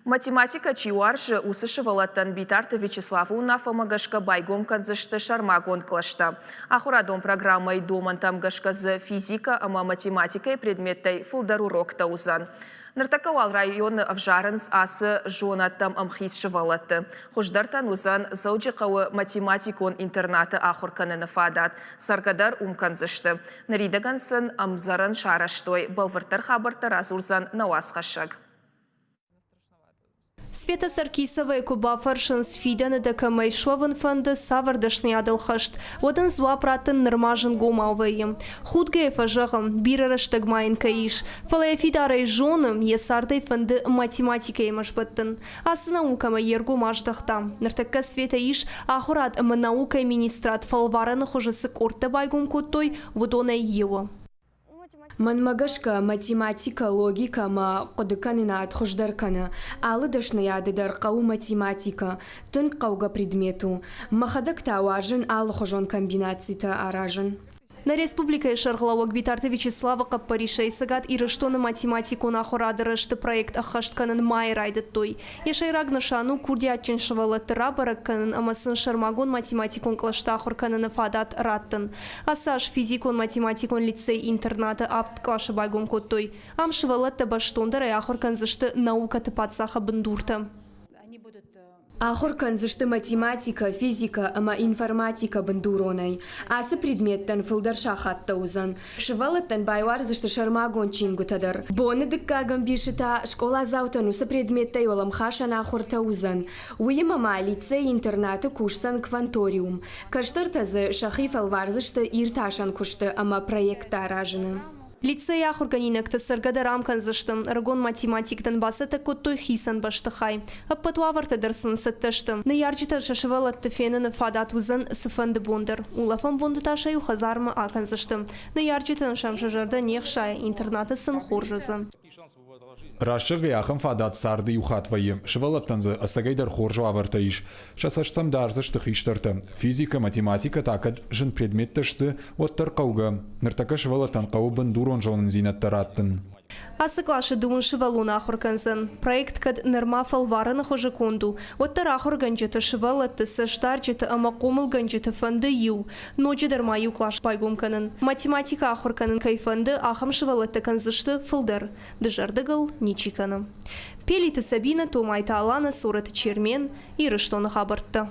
Математикӕ чи уарзы, уыцы сывӕллӕттӕн Битарты Вячеславы уынаффӕмӕ гӕсгӕ байгом кӕндзысты сӕрмагонд кълӕстӕ. Ахуырадон программӕйы домӕнтӕм гӕсгӕ дзы физикӕ ӕмӕ математикӕйы предметтӕй фылдӕр уроктӕ уыдзӕн. Ныртӕккӕ уал районы ӕвзарынц ацы зонӕдтӕм ӕмхиц сывӕллӕтты. Хуыздӕртӕн уыдзӕн Дзӕуджыхъӕуы математикон интернаты ахуыр кӕныны фадат. Цӕргӕ дӕр уым кӕндзысты. Ныридӕгӕн сын ӕмдзӕрӕн сарӕзтой. Бӕлвырддӕр хабӕрттӕ радзурдзӕн нӕ уацхӕссӕг. Света Саркисовайы куы бафӕрсынц, фидӕны дӕ кӕмӕй суӕвын фӕнды, цавӕр дӕсныйадыл хӕст, уӕд ын дзуапп раттын нырма зынгомау вӕййы. Худгӕйӕ фӕзӕгъы, бирӕ рӕстӕг ма йын кӕй ис, фӕлӕ йӕ фидарӕй зоны, йӕ цардӕй фӕнды математикӕимӕ сбӕттын. Ацы наукӕмӕ йе ргом аздӕхта. Ныртӕккӕ Светӕ ис, ахуырад ӕмӕ наукӕйы министрад фӕлварӕны хуызы цы къордтӕ байгом кодтой, уыдонӕй иуы. Мӕнмӕ гӕсгӕ, математикӕ, логикӕ ӕмӕ хъуыдыкӕнынад хуыздӕр кӕны. Алы дӕсныйады дӕр хъӕуы математикӕ. Тынг хъӕугӕ предмет у. Мӕхӕдӕг та уарзын алыхуызон комбинацитӕ аразын. Нӕ республикӕйы сӕргълӕууӕг Битарты Вячеславы хъӕппӕрисӕй Цӕгат Ирыстоны математикон ахуырады рӕзты проект ӕххӕст кӕнын майы райдыдтой. Йӕ сӕйраг нысан у курдиатджын сывӕллӕтты рабӕрӕг кӕнын ӕмӕ сын сӕрмагонд математикон кълӕсты ахуыр кӕныны фадат раттын. Ацы аз физикон-математикон лицей-интернаты авд къласы байгом кодтой. Ам сывӕллӕттӕ бӕстондӕрӕй ахуыр кӕндзысты наукӕты паддзахы бындуртӕ. Ахуыр кӕндзысты математикӕ, физикӕ ӕмӕ информатикӕ бындуронӕй. Ацы предметтӕн фылдӕр сахаттӕ уыдзӕн. Сывӕллӕттӕн байуардзысты сӕрмагонд чингуытӕ дӕр. Боны дыккаг ӕмбисы та скъоладзаутӕн уыцы предметтӕй уӕлӕмхасӕн ахуыртӕ уыдзӕн. Уыимӕ ма лицей-интернаты кусдзӕн кванториум. Кӕстӕртӕ дзы сӕхи фӕлвардзысты иртасӕн куысты ӕмӕ проекттӕ аразыны. Лицейы ахуыргӕнинӕгтӕ цӕргӕ дӕр ам кӕндзысты. Ӕрыгон математиктӕн бацӕттӕ кодтой хицӕн бӕстыхай. Ӕппӕт уавӕртӕ дӕр сын цӕттӕ сты. Ныййарджытӕн сӕ сывӕллӕтты феныны фадат уыдзӕн цыфӕнды бон дӕр. Улӕфӕн бонты та сӕ иу хӕдзармӕ акӕндзысты. Ныййарджытӕн сӕм сӕ зӕрдӕ не хсайы, интернаты сын хорз уыдзӕн. Рӕсугъд ахӕм фадат царды иу хатт вӕййы. Сывӕллӕттӕн дзы ӕцӕгӕйдӕр хорз уавӕртӕ ис. Сӕ цӕст сӕм дардзысты хистӕртӕ. Физикӕ, математикӕ та кӕд зын предметтӕ сты, уӕддӕр хъӕугӕ. Ныртӕккӕ сывӕллӕттӕн хъӕуы бындурон зонындзинӕдтӕ раттын. Ацы къласы дыууын сывӕллоны ахуыр кӕндзӕн. Проект кӕд нырма фӕлварӕны хуызы конд у, уӕддӕр ахуыргӕнджыты, сывӕллӕтты, цӕстдарджыты ӕмӕ хъомылгӕнджыты фӕнды иу, ноджыдӕр ма иу кълас байгом кӕнын. Математикӕ ахуыр кӕнын кӕй фӕнды, ахӕм сывӕллӕттӕ кӕндзысты фылдӕр. Дызӕрдыг ыл ничи кӕны. Пелиты Сабинӕ, Томайты Алана, Цорӕты Чермен, Ирыстоны хабӕрттӕ.